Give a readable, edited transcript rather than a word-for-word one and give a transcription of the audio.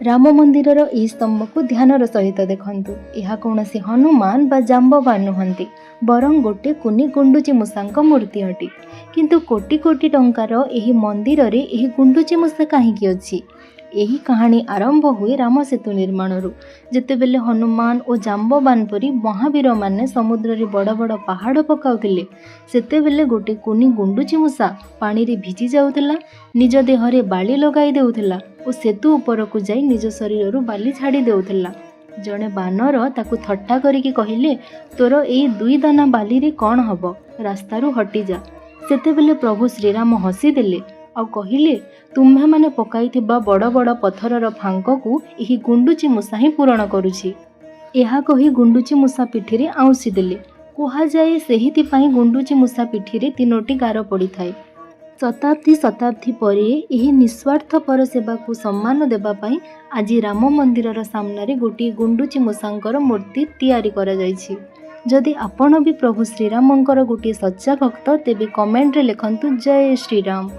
ରାମ ମନ୍ଦିରର ଏହି ସ୍ତମ୍ଭକୁ ଧ୍ୟାନର ସହିତ ଦେଖନ୍ତୁ। ଏହା କୌଣସି ହନୁମାନ ବା ଜାମ୍ବବାନ ନୁହନ୍ତି, ବରଂ ଗୋଟେ କୁନି ଗୁଣ୍ଡୁଚି ମୂଷାଙ୍କ ମୂର୍ତ୍ତି ଅଟେ। କିନ୍ତୁ କୋଟି କୋଟି ଟଙ୍କାର ଏହି ମନ୍ଦିରରେ ଏହି ଗୁଣ୍ଡୁଚି ମୂଷା କାହିଁକି ଅଛି? ଏହି କାହାଣୀ ଆରମ୍ଭ ହୁଏ ରାମ ସେତୁ ନିର୍ମାଣରୁ। ଯେତେବେଳେ ହନୁମାନ ଓ ଜାମ୍ବବାନ ପରି ମହାବୀରମାନେ ସମୁଦ୍ରରେ ବଡ଼ ବଡ଼ ପାହାଡ଼ ପକାଉଥିଲେ, ସେତେବେଳେ ଗୋଟେ କୁନି ଗୁଣ୍ଡୁଚି ମୂଷା ପାଣିରେ ଭିଜି ଯାଉଥିଲା, ନିଜ ଦେହରେ ବାଲି ଲଗାଇ ଦେଉଥିଲା ଓ ସେତୁ ଉପରକୁ ଯାଇ ନିଜ ଶରୀରରୁ ବାଲି ଛାଡ଼ି ଦେଉଥିଲା। ଜଣେ ବାନର ତାକୁ ଥଟ୍ଟା କରିକି କହିଲେ, "ତୋର ଏଇ ଦୁଇ ଦାନା ବାଲିରେ କ'ଣ ହବ? ରାସ୍ତାରୁ ହଟିଯା।" ସେତେବେଳେ ପ୍ରଭୁ ଶ୍ରୀରାମ ହସିଦେଲେ ଆଉ କହିଲେ, "ତୁମ୍ଭେମାନେ ପକାଇଥିବା ବଡ଼ ବଡ଼ ପଥରର ଫାଙ୍କକୁ ଏହି ଗୁଣ୍ଡୁଚି ମୂଷା ହିଁ ପୂରଣ କରୁଛି।" ଏହା କହି ଗୁଣ୍ଡୁଚି ମୂଷା ପିଠିରେ ଆଉଁସି ଦେଲେ। କୁହାଯାଏ, ସେଇଥିପାଇଁ ଗୁଣ୍ଡୁଚି ମୂଷା ପିଠିରେ ତିନୋଟି ଗାର ପଡ଼ିଥାଏ। ଶତାବ୍ଦୀ ଶତାବ୍ଦୀ ପରେ ଏହି ନିସ୍ୱାର୍ଥପର ସେବାକୁ ସମ୍ମାନ ଦେବା ପାଇଁ ଆଜି ରାମ ମନ୍ଦିରର ସାମ୍ନାରେ ଗୋଟିଏ ଗୁଣ୍ଡୁଚି ମୂଷାଙ୍କର ମୂର୍ତ୍ତି ତିଆରି କରାଯାଇଛି। ଯଦି ଆପଣ ବି ପ୍ରଭୁ ଶ୍ରୀରାମଙ୍କର ଗୋଟିଏ ସଚ୍ଚା ଭକ୍ତ, ତେବେ କମେଣ୍ଟରେ ଲେଖନ୍ତୁ, "ଜୟ ଶ୍ରୀରାମ।"